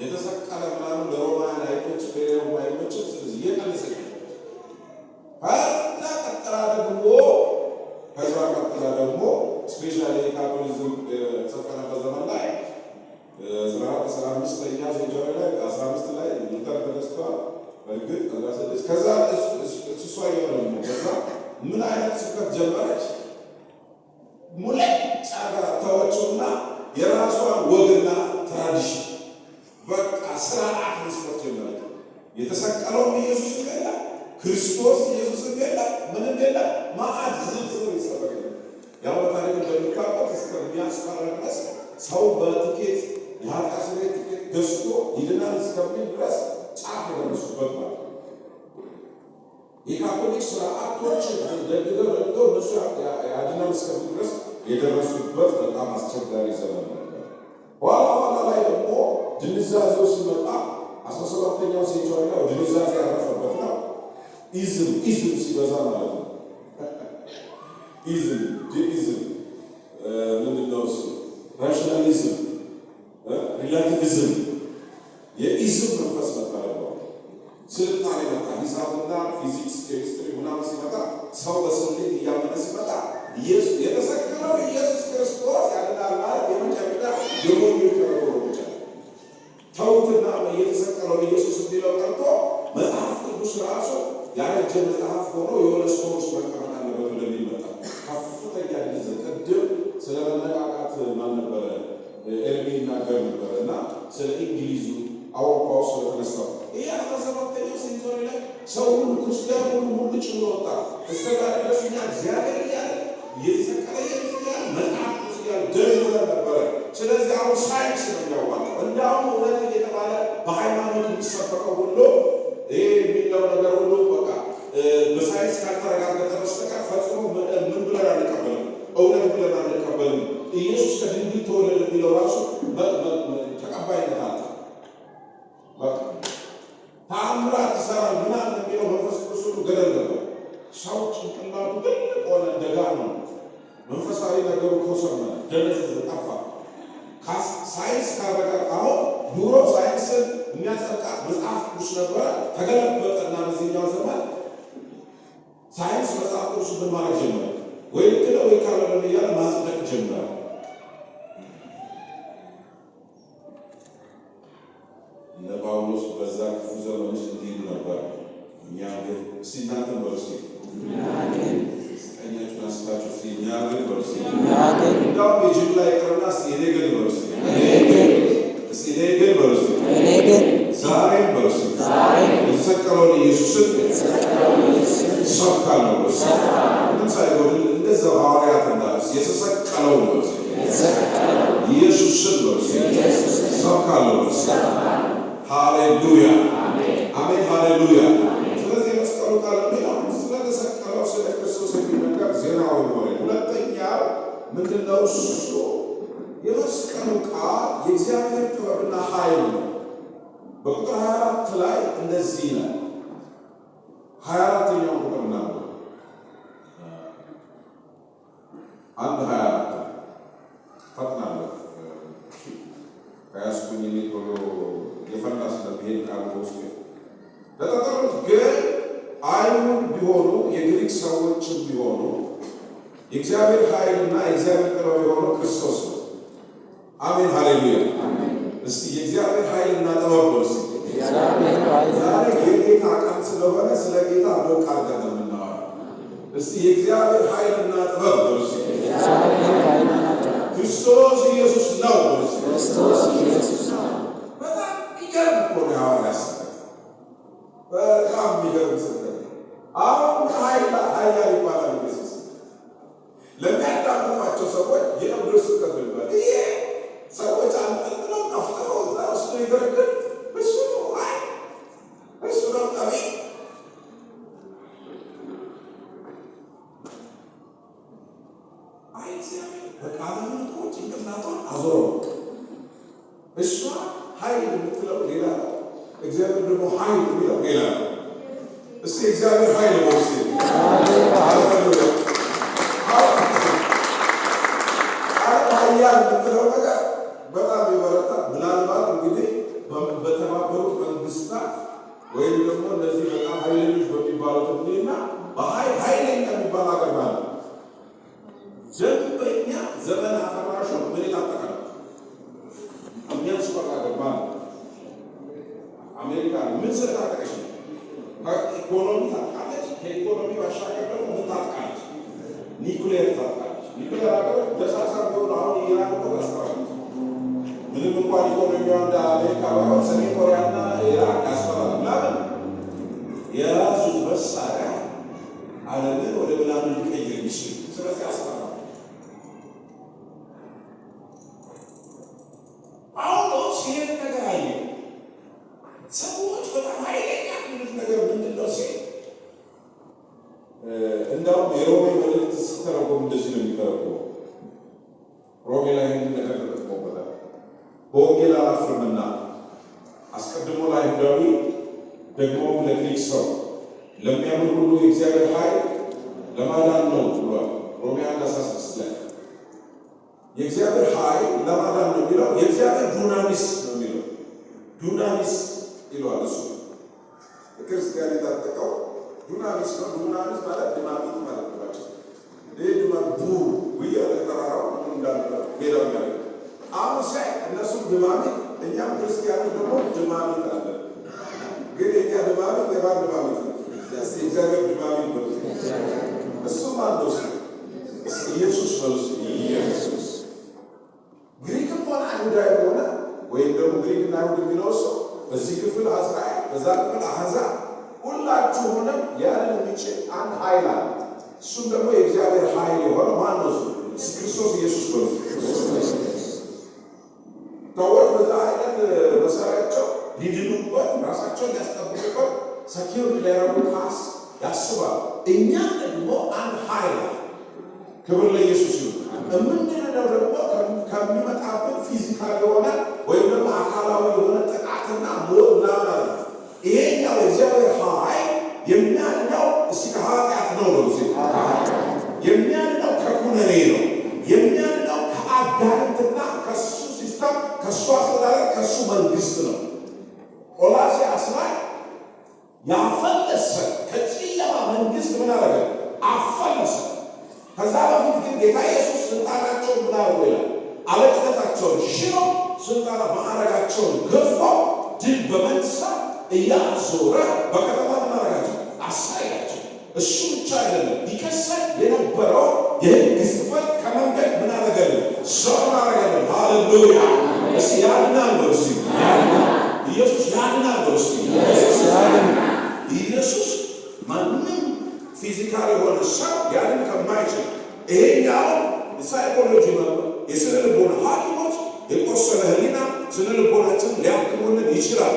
የተሰቀለ ምናምን ለሮማውያን አይመችም፣ ለሌላውም አይመችም። ስለዚህ እየቀነሰ፣ ከዛ ቀጥላ ደግሞ specially ካቶሊዝም የሰፈነበት ዘመን ላይ 15ኛ century ላይ፣ 15 ላይ ሉተር ተነስቷል። በእርግጥ 16 ከዛ እሷ እየሆነ ነው። ከዛ ምን አይነት ስብከት ጀመረች? ሙለጭ አርጋ ተወችውና የራሷን ወግና tradition፣ በቃ ስርዓት መስበክ ጀመረች። የተሰቀለውን ኢየሱስ የለ፣ ክርስቶስ ኢየሱስ የለ፣ ምንም የለ፣ ማአት ዝርዝር ይሰበክ። ያው በታሪክ እንደሚታወቅ እስከሚያስፈራ ድረስ ሰው በትኬት የኃጢአት ስርየት ትኬት ገዝቶ ይድናል እስከሚል ድረስ ጫፍ የደረሱበት ማለት ነው። የካቶሊክ ስርዓቶች ደግገው ደግገው እነሱ ያድናል እስከሚል ድረስ የደረሱበት በጣም አስቸጋሪ ዘመን ነበር። ኋላ ኋላ ላይ ደግሞ ድንዛዜው ሲመጣ 17ኛው century ላይ ድንዛዜ ያረፈበት ነው። ism ism ሲበዛ ማለት ነው። ism deism ምንድን ነው እሱ? Rationalism፣ relativism፣ የ ism መንፈስ መጣ። ደግሞ ስልጣኔ መጣ። ሂሳብና ፊዚክስ፣ ኬሚስትሪ ምናምን ሲመጣ፣ ሰው በስሌት እያመነ ሲመጣ የተሰቀለው ኢየሱስ ክርስቶስ ያድናል ማለት የመጨረሻ የሞኞች ተረጎ ብቻ ተውትና የተሰቀለው ኢየሱስ የሚለው ቀርቶ መጽሐፍ ቅዱስ ራሱ ያረጀ መጽሐፍ ሆኖ የሆነ store ውስጥ መቀመጥ አለበት ወደሚል መጣ። ከፍተኛ ጊዜ ቅድም ስለ መነቃቃት ማን ነበረ፣ ኤርሚ ይናገር ነበረ እና ስለ እንግሊዙ አውሮፓ ውስጥ ስለተነሳው ይህ 17ኛው century ላይ ሰው ሁሉ፣ ክርስቲያን ሁሉ ሙልጭ ብሎ ወጣ። እስከ ዛሬ ድረስ እኛ እግዚአብሔር እያለ፣ እየተሰቀለ ኢየሱስ እያለ፣ መጽሐፍ ቅዱስ እያለ ደንዝዘን ነበረ። ስለዚህ አሁን ሳይንስ ነው የሚያዋጣው። እንዳሁም እውነት እየተባለ በሃይማኖት የሚሰበከው ሁሉ፣ ይሄ የሚለው ነገር ሁሉ በቃ በሳይንስ ካልተረጋገጠ በስተቀር ፈጽሞ ምን ብለን አንቀበልም፣ እውነት ብለን አንቀበልም። ኢየሱስ ከድንግል ተወለደ የሚለው ራሱ ተቀባይነት አጣ። በቃ ተአምራት ይሰራል ምናምን የሚለው መንፈስ ቅዱስ ሁሉ ገደል ገባ። ሰው ጭንቅላቱ ትልቅ ሆነ፣ ደጋ ነው። መንፈሳዊ ነገሩ ኮሰመነ፣ ደነዘዘ፣ ጠፋ። ሳይንስ ካረጋ አሁን ድሮ ሳይንስን የሚያጸድቃት መጽሐፍ ቅዱስ ነበረ። ተገለበጠና በዚህኛው ዘመን ሳይንስ መጽሐፍ ቅዱስ ምን ማድረግ ጀመረ? ወይ ልክ ነው ወይ ካልሆነ እያለ ማጽደቅ ጀመረ። እነ ጳውሎስ በዛ ክፉ ዘመን ውስጥ እንዲህ ይሉ ነበር። እኛ ግን፣ እስቲ እናንተም በሉ እስቲ፣ ቀኛችሁን አንስታችሁ እስቲ እኛ ግን በሉ እስቲ። እኛ ግን። እንዳውም የጅምላ ይቅርና እስቲ እኔ ግን በሉ እስቲ። እኔ ግን። እስቲ እኔ ግን በሉ እስቲ። እኔ ግን። ዛሬም በሉ እስቲ። ዛሬም። የተሰቀለውን ኢየሱስን የተሰቀለውን ኢየሱስን እሰብካለሁ በሉ እስቲ። ምንም ሳይጎድል እንደዛው ሐዋርያት እንዳሉት የተሰቀለውን በሉ እስቲ። የተሰቀለውን ኢየሱስን በሉ እስቲ። ኢየሱስን እሰብካለሁ በሉ እስቲ። ሃሌሉያ አሜን፣ ሃሌሉያ። ስለዚህ የመስቀሉ ቃል የሚለው ስለተሰቀለው ስለ ክርስቶስ የሚነገር ዜና ወይም ወሬ። ሁለተኛው ምንድነው? እሱ የመስቀሉ ቃል የእግዚአብሔር ጥበብና ኃይል ነው። በቁጥር 24 ላይ እንደዚህ ይላል። 24ኛው ቁጥር እናንብብ። 1:24። ፈጥናለሁ ከያዝኩኝ፣ እኔ ቶሎ የፈላ ስለሚሄድ ቃል በውስጤ። ለተጠሩት ግን አይሁድ ቢሆኑ የግሪክ ሰዎችም ቢሆኑ የእግዚአብሔር ኃይልና የእግዚአብሔር ጥበብ የሆነው ክርስቶስ ነው። አሜን፣ ሃሌሉያ። እስቲ የእግዚአብሔር ኃይልና ጥበብ ነው። እስቲ ዛሬ የጌታ ቀን ስለሆነ ስለ ጌታ ሞቅ አድርገን ነው የምናወራው። እስቲ የእግዚአብሔር ኃይልና ጥበብ ነው። እስቲ ክርስቶስ ኢየሱስ ነው። ክርስቶስ ኢየሱስ ነው። በጣም የሚገርም እኮ ነው የሐዋርያት ስብከት። በጣም የሚገርም ስብከት። አሁን ኃይል ኃያል ይባላል ኢየሱስ። ለሚያዳምጧቸው ሰዎች የእብዶች ስብከት ነው ይባላል። ይሄ ሰዎች አንጠልጥለው ጠፍጥፈው እዛ ወስደው የገረገሩት እሱ ነው ኃይል፣ እሱ ነው ጠቢብ። አይ እግዚአብሔር በቃ ዓለምን እኮ ጭንቅላቷን አዞረው። እሷ ኃይል የምትለው ሌላ ነው። እግዚአብሔር ደግሞ ኃይል የሚለው ሌላ ነው። እስቲ እግዚአብሔር ኃይል ነው። እስቲ ሃሌሉያ። ዓለም ኃያል የምትለው ነገር በጣም የበረታ፣ ምናልባት እንግዲህ በተባበሩት መንግስታት ወይም ደግሞ እነዚህ በጣም ኃይለኞች በሚባሉት እና በኃይል ኃይለኛ የሚባል ሀገር ማለት ነው። ደንበኛ ዘመን አፈራሹ ምን የታጠቀ ነው? የሚያስፈራ ሀገር ማለት ነው። አሜሪካ ምን ስለታጠቀች ነው? ከኢኮኖሚ ታጥቃለች። ከኢኮኖሚ ባሻገር ደግሞ ምን ታጥቃለች? ኒኩሌር ታጥቃለች። ኒኩሌር ሀገሮች ደሳሳ ቢሆኑ አሁን ኢራን እኮ ታስፈራለች። ምንም እንኳን ኢኮኖሚዋ እንደ አሜሪካ ባይሆን ሰሜን ኮሪያና ኢራን ያስፈራል። ለምን? የያዙት መሳሪያ ዓለምን ወደ ምናምን ሊቀይር የሚችል፣ ስለዚህ ያስፈራል። ጳውሎስ ይህን ነገር አየ። ሰዎች በጣም ኃይለኛ የሚሉት ነገር ምንድን ነው ሲል፣ እንዳውም የሮሜ መልእክት ሲተረጎም እንደዚህ ነው የሚተረጎመው። ሮሜ ላይ ይህንን ነገር ተጠቅሞበታል። በወንጌል አላፍርምና አስቀድሞ ለአይሁዳዊ ደግሞም ለግሪክ ሰው ለሚያምን ሁሉ የእግዚአብሔር ኃይል ለማዳን ነው ብሏል። ሮሜ 1:16 ላይ የእግዚአብሔር ኃይል ለማዳን ነው የሚለው የእግዚአብሔር ዱናሚስ ነው የሚለው፣ ዱናሚስ ይለዋል እሱ። ክርስቲያን የታጠቀው ዱናሚስ ነው። ዱናሚስ ማለት ድማሚት ማለት ነው። ይህ ዱና ቡ እያለ ተራራው እንዳለ ሜዳው ያለ አሁን ሳይ እነሱም ድማሚት፣ እኛም ክርስቲያኖች ደግሞ ድማሚት አለ። ግን የኛ ድማሚት የማን ድማሚት ነው? የእግዚአብሔር ድማሚት ነው። እሱ ማን ነው? እሱ ኢየሱስ ነው። ኢየሱስ ግሪክም ሆነ አይሁዳዊ ሆነ ወይም ደግሞ ግሪክና አይሁድ የሚለው ሰው በዚህ ክፍል እስራኤል፣ በዛ ክፍል አሕዛብ፣ ሁላችሁንም ያንን የሚችል አንድ ኃይል አለ። እሱም ደግሞ የእግዚአብሔር ኃይል የሆነ ማን ነው? እሱ ክርስቶስ ኢየሱስ ነው። ሰዎች በዛ አይነት መሳሪያቸው ሊድኑበት፣ ራሳቸውን ሊያስጠብቁበት፣ secure ሊያደርጉ ያስባሉ። እኛ ደግሞ አንድ ኃይል አለ። ክብር ለኢየሱስ ይሁን። የምንድነው ደግሞ ከሚመጣብን physical የሆነ ወይም ደግሞ አካላዊ የሆነ ጥቃትና ሞት ምናምን አለ። ይሄኛው የእግዚአብሔር ኃይል የሚያድነው እስቲ ከኃጢአት ነው ነው፣ እስቲ የሚያድነው ከኩነኔ ነው። የሚያድነው ከአጋንንትና ከሱ system፣ ከሱ አስተዳደር፣ ከሱ መንግስት ነው። ቆላስይስ ላይ ያፈለሰ ከጨለማ መንግስት ምን አደረገ? አፈለሰ። ከዛ በፊት ግን ጌታ ኢየሱስ ስልጣናቸውን ምን አድርጎ ይላል? አለቅነታቸውን ሽሮ ስልጣና ማዕረጋቸውን ገፎ ድል በመንሳት እያዞረ በከተማ ምን አደረጋቸው? አሳያቸው። እሱ ብቻ አይደለም፣ ይከሰል የነበረው የሕግ ጽሕፈት ከመንገድ ምን አደረገልን? ሰው ምን አደረገልን? ሃሌሉያ! እስቲ ያድናል በሉ። እስቲ ኢየሱስ ያድናል በሉ። እስቲ ኢየሱስ ማንም physical የሆነ ሰው ሊያድን ከማይችል፣ ይሄኛው ሳይኮሎጂ ነው፣ የስነ ልቦና ሐኪሞች የቆሰለ ሕሊና ስነ ልቦናችን ሊያክሙልን ይችላል።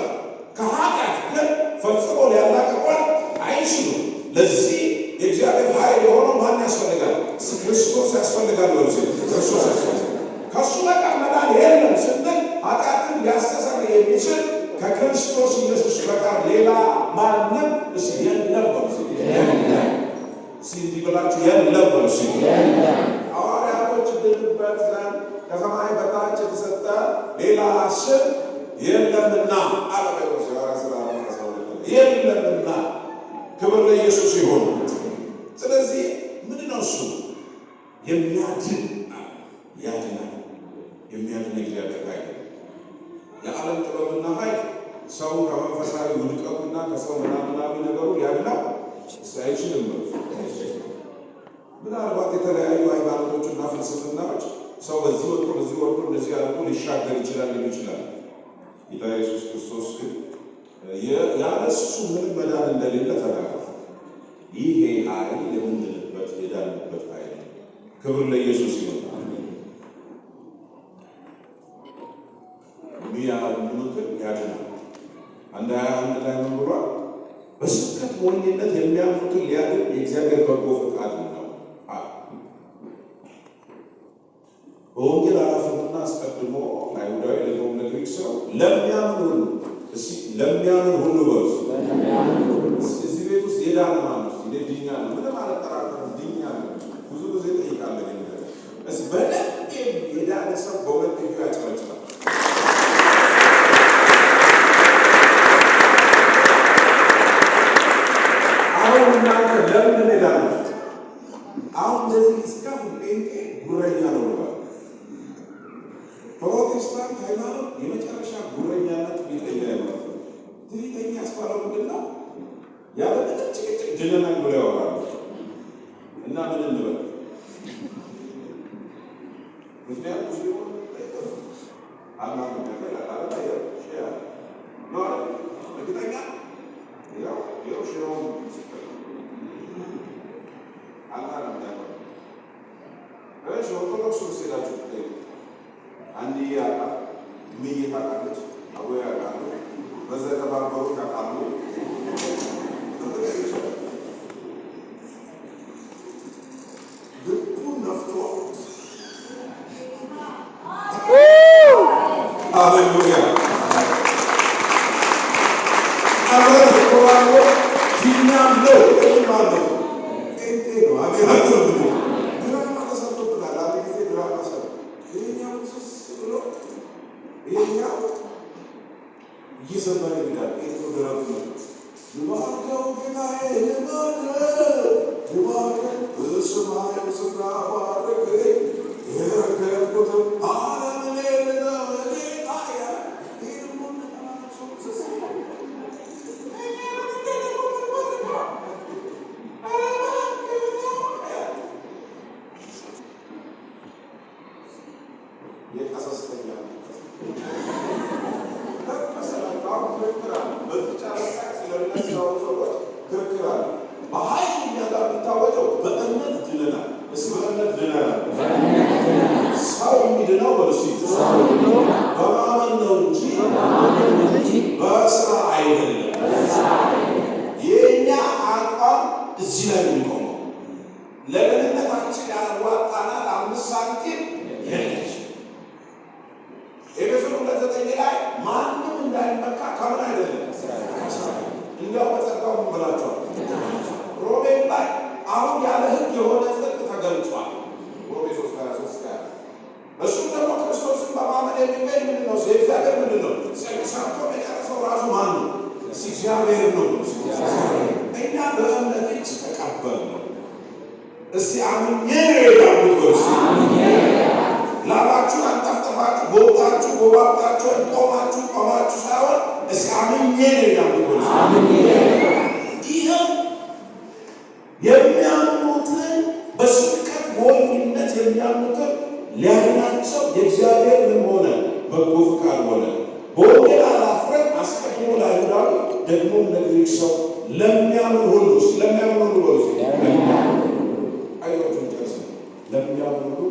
ከኃጢአት ግን ፈጽሞ ሊያላቅቋት አይችሉም። ለዚህ የእግዚአብሔር ኃይል የሆነው ማን ያስፈልጋል? ክርስቶስ ያስፈልጋል። ወ ክርስቶስ ያስፈልጋል። ከእሱ በቀር መዳን የለም ስንል ኃጢአትን ሊያስተሰርይ የሚችል ከክርስቶስ ኢየሱስ በቀር ሌላ ማንም የለም። የለም። እንዲህ ብላችሁ የለም በሉ። ሐዋርያቶች ድንበት ዘንድ ከሰማይ በታች የተሰጠ ሌላ ስም የለምና አለ ጴጥሮስ። የሐዋርያት ሥራ 12 የለምና። ክብር ለኢየሱስ ይሁን። ስለዚህ ምንድን ነው እሱ የሚያድን? ያድናል። የሚያድን እግዚአብሔር ኃይል። የዓለም ጥበብና ኃይል ሰው ከመንፈሳዊ ውድቀቱና ከሰው ምናምናዊ ነገሩ ሊያድነው አይችልም። ምናልባት የተለያዩ ሃይማኖቶችና ፍልስፍናዎች ሰው በዚህ ወጥቶ በዚህ ወርዶ እንደዚህ አድርጎ ሊሻገር ይችላል ሊሉ ይችላል። ጌታ ኢየሱስ ክርስቶስ ግን ያለሱ ምንም መዳን እንደሌለ ተናግሯል። ይሄ ኃይል የምንድንበት የዳንበት ኃይል። ክብር ለኢየሱስ ይሁን። የሚያምኑትን ያድናል። 1:21 ላይ ምን ብሏል? በስብከት ሞኝነት የሚያምኑትን ሊያድን የእግዚአብሔር በጎ ፈቃድ ነው አለ። በወንጌል አላፍርምና አስቀድሞ ለአይሁዳዊ ደግሞም ለግሪክ ሰው ለሚያምን ሁሉ። እስኪ ለሚያምን ሁሉ በሉ። እዚህ ቤት ውስጥ የዳነ ማን ነው? እኔ ድኛለሁ፣ ምንም አልጠራጠርም፣ ድኛለሁ። ብዙ ጊዜ እጠይቃለሁ። ነገር እስኪ በደንብ የዳነ ሰው በሁለት እጁ ያጨበጭባል። አሁን እናንተ ለምንድን ነው የዳናችሁት? አሁን እንደዚህ እስካሁን ጴንጤ ጉረኛ ነው ብሏል። ፕሮቴስታንት ሃይማኖት የመጨረሻ ጉረኛና ትዕቢተኛ ሃይማኖት ነው። ትዕቢተኛ ያስባለው ምንድን ነው? ያለ ምንም ጭቅጭቅ ድነናል ብለው ያወራሉ። እና ምን እንበል? ምክንያቱም ሙስሊሙ አላህ ነው እርግጠኛ ያው ያው ሼሁ ምስክር አላህ ነው የሚያውቀው። እሺ፣ ኦርቶዶክስ ውስጥ ሄዳችሁ ብትጠይቁ አንድዬ ያውቃል፣ እምዬ ታውቃለች፣ አቦ ያውቃሉ፣ በዛ የተባበሩት ያውቃሉ። ልቡን ነፍቶ ሃሌሉያ አብረን ተቆራርጦ ድኛለሁ ማለት ጴንጤ ነው። አሜን አትሉ? ድራማ ተሰርቶብናል። አንድ ጊዜ ድራማ ሰሩ። ይሄኛው ስስ ብሎ ይሄኛው እየዘመረ ይሄዳል። ጴንጤው ደረቱ ነው። ልባርከው ጌታዬ፣ ልባርከው፣ ልባርከው፣ በሰማዩ ስፍራ ባረከኝ፣ የረገምኩትን ዓለም እኔ ልተው ጌታ እያለ፣ ይሄ ደግሞ እንደገና ሰው ስስ። የቀሰስተኛ መሰላችሁ። አሁን ክርክር አለ። በዚች ዓለም ላይ ስለ እምነት ሲያወሩ ሰዎች ክርክር አለ። በኃይል እኛ ጋር የሚታወቀው በእምነት ድነናል። እስኪ በእምነት ድነናል። ሰው የሚድነው በእሱ በማመን ነው እንጂ በስራ አይደለም። የእኛ አቋም እዚህ ላይ የሚቆመው ለደህንነታችን ያዋጣናል 5 ሳንቲም የለች። ኤፌሶን 2:9 ላይ ማንም እንዳይመካ ከምን አይደለም፣ እንዲያው በጸጋው ምን ብላችኋል? ሮሜም ላይ አሁን ያለ ሕግ የሆነ ጽድቅ ተገልጿል። ሮሜ 3:23። እሱም ደግሞ ክርስቶስን በማመን የሚገኝ ምንድን ነው? የእግዚአብሔር ምንድን ነው? ጽድቅ ሰርቶ የጨረሰው ራሱ ማን ነው? እግዚአብሔር ነው። እኛ በእምነት እጅ ተቀበልነው። እስቲ አምኜ ነው የዳንኩት በሉ እስቲ። ላባችሁን አንጠፍጥፋችሁ፣ ጎብጣችሁ ጎባብጣችሁ ወይም ቆማችሁ ቆማችሁ ሳይሆን እስቲ አምኜ ነው የዳንኩት በሉ እስቲ። ይኸው የሚያምኑትን፣ በስብከት ሞኝነት የሚያምኑትን ሊያድናቸው የእግዚአብሔር ምን ሆነ? በጎ ፍቃድ ሆነ። በወንጌል አላፍርም፣ አስቀድሞ ለአይሁዳዊ ደግሞም ለግሪክ ሰው ለሚያምን ሁሉ። እስቲ ለሚያምን ሁሉ በሉ እስቲ። አይዟችሁ ጨርስ። ለሚያምን ሁሉ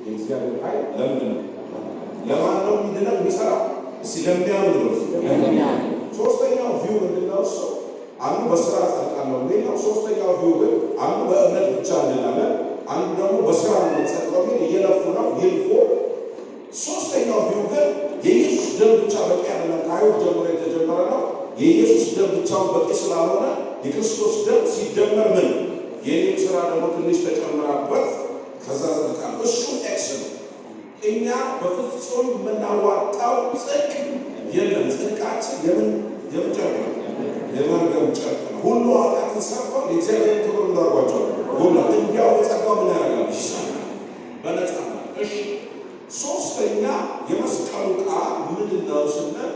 የእግዚአብሔር ኃይል ለምንድን ነው? ለማን ነው የሚድነው የሚሰራው? እስቲ ለሚያምን በሉ እስቲ። ሶስተኛው view ምንድነው? እሱ አንዱ በስራ ጸድቃለሁ የሚል ነው። ሶስተኛው view ግን አንዱ በእምነት ብቻ እንድናለን፣ አንዱ ደግሞ በስራ ነው የምንጸድቀው የሚል እየለፉ ነው ይልፉ። ሶስተኛው view ግን የኢየሱስ ደም ብቻ በቂ አይደለም። ከአይሁድ ጀምሮ የተጀመረ ነው። የኢየሱስ ደም ብቻውን በቂ ስላልሆነ የክርስቶስ ደም ሲደመር ምን የኔም ስራ ደግሞ ትንሽ ተጨምራበት ከዛ ጸድቃለሁ። እሱ X ነው። እኛ በፍጹም የምናዋጣው ጽድቅ የለም። ጽድቃችን የምን የምን ጨርቅ ነው? የመርገም ጨርቅ ነው። ሁሉ ኃጢአትን ሰርተው የእግዚአብሔርን ክብር እንዳርጓቸው ሁሉ እንዲያው በጸጋው ምን ያደርጋል? ይሰራል በነፃ ነው። እሺ ሶስተኛ የመስቀሉ ቃል ምንድን ነው ስንል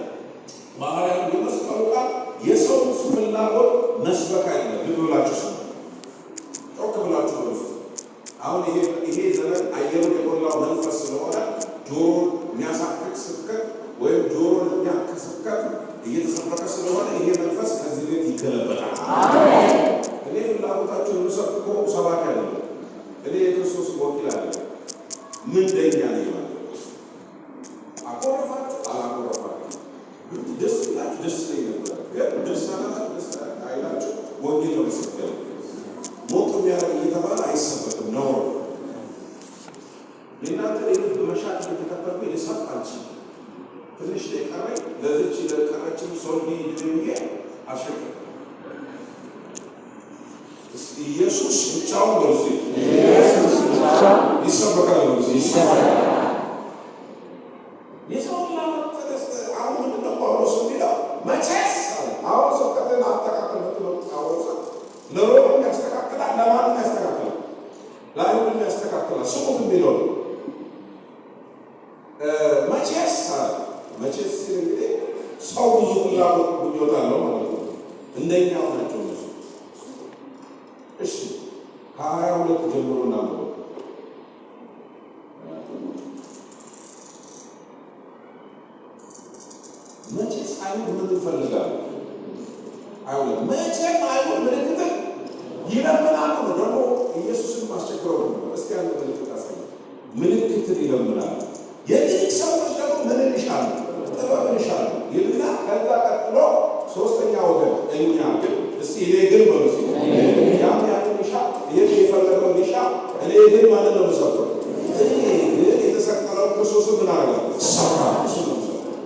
ማርያም የመስቀሉ ቃል የሰውን ፍላጎት መስበክ አይደለም። ልብ ብላችሁ ስሙ፣ ጮክ ብላችሁ በሉ። አሁን ይሄ ዘመን አየሩን የሞላው መንፈስ ስለሆነ ጆሮን የሚያሳክክ ስብከት ወይም ጆሮን የሚያክ ስብከት እየተሰበከ ስለሆነ ይሄ መንፈስ ከዚህ ቤት ይገለበጣል። እኔ ፍላጎታችሁን የምሰብክ እኮ ሰባኪ አይደለም። እኔ የክርስቶስ ወኪል አይደለም። ምንደኛ ነኝ ማለት ነው። አኮረፋችሁ አላኮረፋችሁ ግን ደስ ብላችሁ ደስ ይለኝ ነበር። ግን ደስ አላላችሁ ደስ አይላችሁ ወንጌል ነው የሚሰበከው። ሞቅ የሚያደርግ እየተባለ አይሰበክም፣ ነውር ነው። የእናንተ የልብ መሻት እየተከተልኩኝ ልሰብክ አልችልም። ትንሽ ነው የቀረኝ። ለዚች ለቀረችው ሶልዲ ድብዬ አልሸቅም። እስኪ ኢየሱስ ብቻውን በሉ እስኪ። ኢየሱስ ብቻ ይሰበካል በሉ እስኪ። ይሰበካል። የሰው ፍላጎት አሁን ምንድን ነው ጳውሎስ የሚለው? መቼስ አለ። አሁን ስብከትን አስተካክል ብትለው ጳውሎስ ለሮም ያስተካክላል፣ ለማንም ያስተካክላል፣ ለአይሁድም ያስተካክላል። ስሙት የሚለው ነው። መቼስ አለ። መቼስ ሲል እንግዲህ ሰው ብዙ ፍላጎት ምኞት አለው ማለት ነው። እንደኛው ናቸው እነሱ። እሺ ከ22 ጀምሮ እናንብበው። መቼስ አይሁድ ምን ይፈልጋሉ? አይሁድ መቼም አይሁድ ምልክትን ይለምናሉ ነው። ደግሞ ኢየሱስን ማስቸግረው ነበር። እስቲ አንድ ምልክት አሳይ። ምልክትን ይለምናሉ። የግሪክ ሰዎች ደግሞ ምንን ይሻሉ? ጥበብን ይሻሉ ይልና ከዛ ቀጥሎ ሶስተኛ ወገን እኛ ግን እስቲ እኔ ግን በሉ እስቲ ያም ያንን ይሻ ይህን የፈለገውን ይሻ፣ እኔ ግን ማንን ነው የምሰብከው? እኔ ግን የተሰቀለው ክርስቶስን ምን አደርጋለሁ? እሰብካለሁ። እሱን ነው የምሰብከው።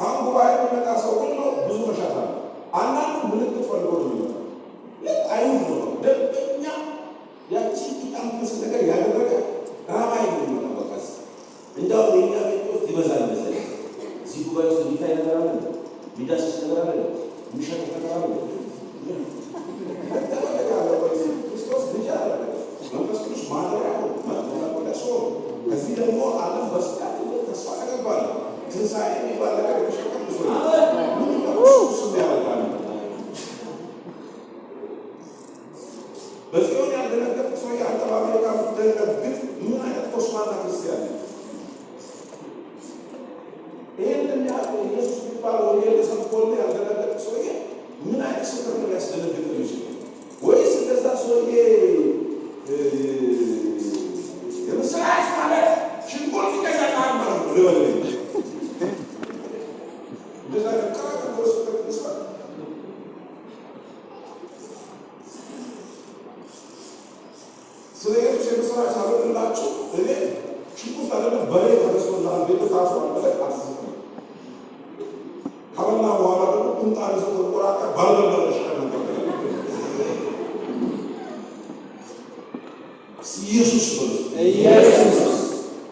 አሁን ጉባኤ የሚመጣ ሰው ሁሉ ብዙ መሻት አለ። አንዳንዱ ምልክት ፈልጎ ነው የሚመጣው። ልክ አይሁድ ነው ደንበኛ ያቺ ቂጣ የምትመስል ነገር ያደረገ rabbi ነው የሚመጣው። በቃ እዚህ እንደውም የእኛ ቤት ውስጥ ይበዛል መሰለኝ። እዚህ ጉባኤ ውስጥ የሚታይ ነገር አለ፣ የሚዳስስ ነገር አለ፣ የሚሸጥ ነገር አለ። ክርስቶስ ልጅ አደረገ። መንፈስ ቅዱስ ማደሪያ ነው። መቅደሱ ነው። ከዚህ ደግሞ ዓለም በስጋ ትልቅ ተስፋ ተገባለ። ትንሣኤ የሚባል ነገር የተሸከም ሰው ምንድነው? እሱ ያደርጋል። በጽዮን ያልደነገጥክ ሰውዬ አንተ በአሜሪካ የምትደነግጥ ምን አይነት ኮስማና ክርስቲያን ነህ? ይህንን ያህል ኢየሱስ የሚባል ወንጌል ተሰብኮልህ ያልደነገጥክ ሰውዬ ምን አይነት ስብከት ነው ሊያስደነግጥ የሚችል? ወይስ እንደዛ ሰውዬ የምስራች ማለት ሽንኩርት ይገዛልሃል ማለት ነው ልበል? እንደዛ ከራ ስብከት ልስበክ? ስለ ኢየሱስ የምስራች አልሆንላችሁ እኔ ሽንኩርት አይደለም በሬ ተገዝቶልሃል፣ ቤት ታስሯል ብለህ አትስብከኝ። ከበላ በኋላ ደግሞ ቁምጣን ይዘህ ተንቆራጠህ ባልበላ ተሽከር ነበር። ኢየሱስ በሉ። ኢየሱስ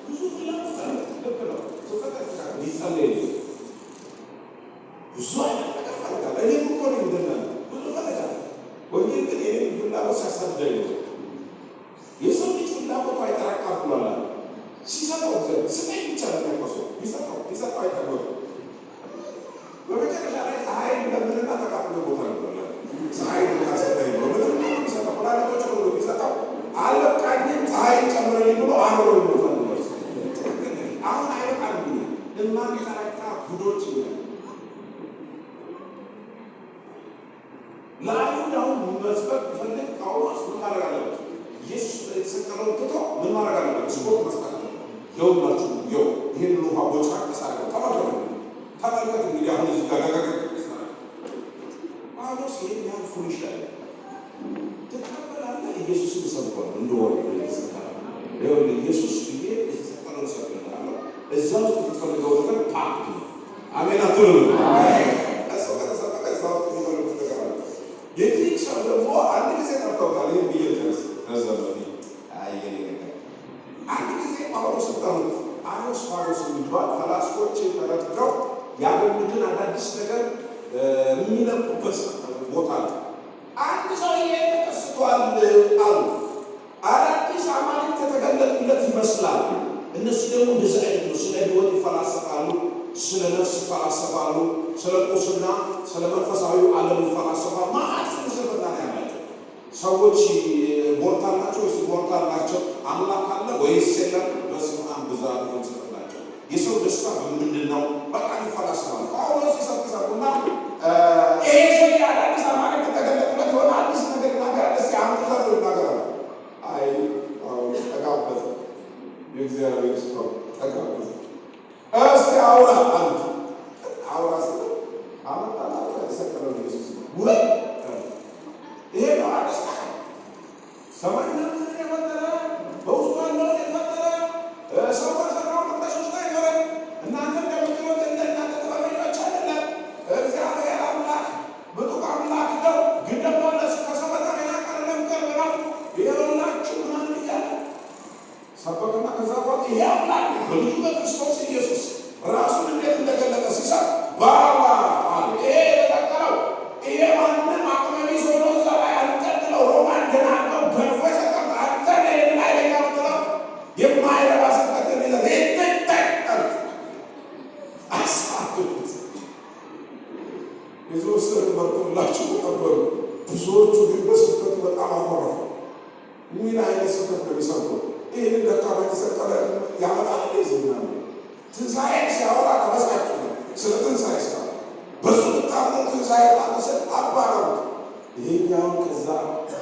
ብዙ ፍላጎት አለ። ልክ ነው። ስብከት ያስተካክል፣ ሊጸለይ ነው። ብዙ አይነት ነገር እፈልጋለሁ። እኔም እኮ ነኝ እንደናንተ ብዙ እፈልጋለሁ። ወንጌል ግን የእኔን ፍላጎት ሲያሳድደኝ ነው። የሰው ልጅ ፍላጎቱ አይጠረቃም ብሏል። ሲሰጠው እግዚአብሔር ስጠኝ ብቻ ነው የሚያውቀው ሰው። ቢሰጠው ቢሰጠው አይጠግብም። በመጨረሻ ላይ ፀሐይን ለምንና ተቃጥሎ ይሞታል ብሏል። ፀሐይን ካሰጠኝ ብሎ ምንም ቢሰጠው ፕላኔቶች ሁሉ ቢሰጠው አልበቃኝም ፀሐይን ጨምረልኝ ብሎ አብሮ ይሞታል ብሏል። አሁን አይበቃንም። የማንጠረቃ ጉዶች ይላል። ለአይሁድ አሁን መስበክ ቢፈልግ ጳውሎስ ምን ማድረግ አለበት? ኢየሱስ የተሰቀለውን ትቶ ምን ማድረግ አለበት? ስፖርት መስጠት አለበት። ይኸውላችሁ ይኸው ይህንን ውሃ ቦጫቅስ አድርገው ተመልከቱ፣ ተመልከቱ። እንግዲህ አሁን እዚህ ጋር ጋጋጋ ይሄን ያህል foolish አይደለም። ትቀበላለህ። ኢየሱስን እሰብከዋለሁ እንደወር ይኸውልህ ኢየሱስ ብዬ የተሰቀለውን እሰብክልሃለሁ። እዛ ውስጥ የምትፈልገው ነገር packed ነው። አሜን አትሉም? እሱ ከተሰበከ እዛ ውስጥ የሚፈልጉት ነገር አለ። የግሪክ ሰው ደግሞ አንድ ጊዜ ጠርተውታል። ይህን ብዬ ልጨርስ። ረዘመ። አይ የኔ ነገር አንድ ጊዜ ጳውሎስን ጠሩት። አርዮስፋጎስ የሚባል ፈላስፎች ተረድተው ያገኙትን አዳዲስ ነገር የሚለቁበት ቦታ ነው። አንድ ሰውዬ ተከስቷል አሉ። አዳዲስ አማልክት የተገለጡለት ይመስላል። እነሱ ደግሞ እንደዚህ አይነት ነው። ስለ ሕይወት ይፈላሰፋሉ፣ ስለ ነፍስ ይፈላሰፋሉ፣ ስለ ቁስና ስለ መንፈሳዊ ዓለም ይፈላሰፋሉ። ማአት ፍልስፍና ነው ያላቸው ሰዎች። Mortal ናቸው ወይስ immortal ናቸው? አምላክ አለ ወይስ የለም? በስመ አብ ብዛት ፍልስፍናቸው። የሰው ደስታ በምንድን ነው? በጣም ይፈላሰፋሉ። ጳውሎስ ሲሰብክ ሰሙና ይሄ ሰውዬ አዳዲስ አማልክት ተገለጡለት የሆነ አዲስ ነገር ይናገራል። እስኪ አምጥተን ይናገራል። አይ ጳውሎስ ተጋበዘ። የእግዚአብሔር ሰው ተጋበዘ። እስቲ አውራ አሉት። አውራ ስል አመጣና የተሰቀለው ኢየሱስ ነው ወይ? ይሄ ነው አዲስ ነገር። ሰማይና ምድርን የፈጠረ፣ በውስጡ ያለውን የፈጠረ፣ ሰው በሰራው መቅደስ ውስጥ አይኖርም። እናንተ እንደምትሉት እንደ እናንተ ጥበበኞች አይደለም። እግዚአብሔር አምላክ ምጡቅ አምላክ ነው፣ ግን ደግሞ ከሰው በጣም የራቀ አይደለም፣ ቅርብ ነው። ይኸውላችሁ ምናምን እያለ ሰበከና ከዛ በኋላ ይሄ አምላክ በልጁ በክርስቶስ ኢየሱስ ራሱን እንዴት እንደገለጠ ሲሰብ ባባ አለ። ይሄ የተሰቀለው ይሄ ማንም አቅመ ቢስ ሆኖ እዛ ላይ አንጠልጥለው ሮማን ደናግጠው ገርፎ የሰቀሉት አንተ ነህ ይሄንን ኃይለኛ የምትለው የማይረባ ስብከትን ይዘህ ይትጠቅ አሳደዱት። የተወሰኑ መርጦላቸው ተቀበሉ። ብዙዎቹ ግን በስብከቱ በጣም አኮረፉ። ምን አይነት ስብከት ነው የሚሰብከው? ይህንን ደካማ የተሰቀለ ያመጣል እንደዚህ ምናምን። ትንሣኤ ሲያወራ ተበሳጩ ነው። ስለ ትንሣኤ ሲያወራ በሱ ብታምኑ ትንሣኤ ታመሰል አባረሩት። ይሄኛውን ከዛ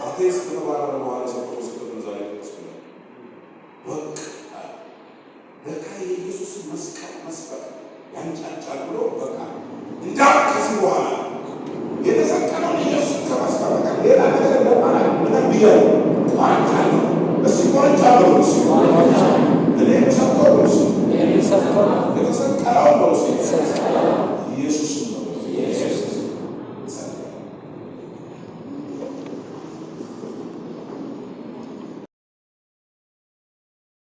atheist ከተባረረ በኋላ የሰበከው ስብከት ነው ዛሬ ተመስግኗል። በቃ ለካ የኢየሱስን መስቀል መስበክ ያንጫጫል ብሎ በቃ እንዳው ከዚህ በኋላ የተሰቀለውን ኢየሱስን ከመስበክ በቀር ሌላ ነገር እንደማላውቅ ምንም ብያለሁ። ቆርጫለሁ። እስኪ ቆርጫለሁ። እስኪ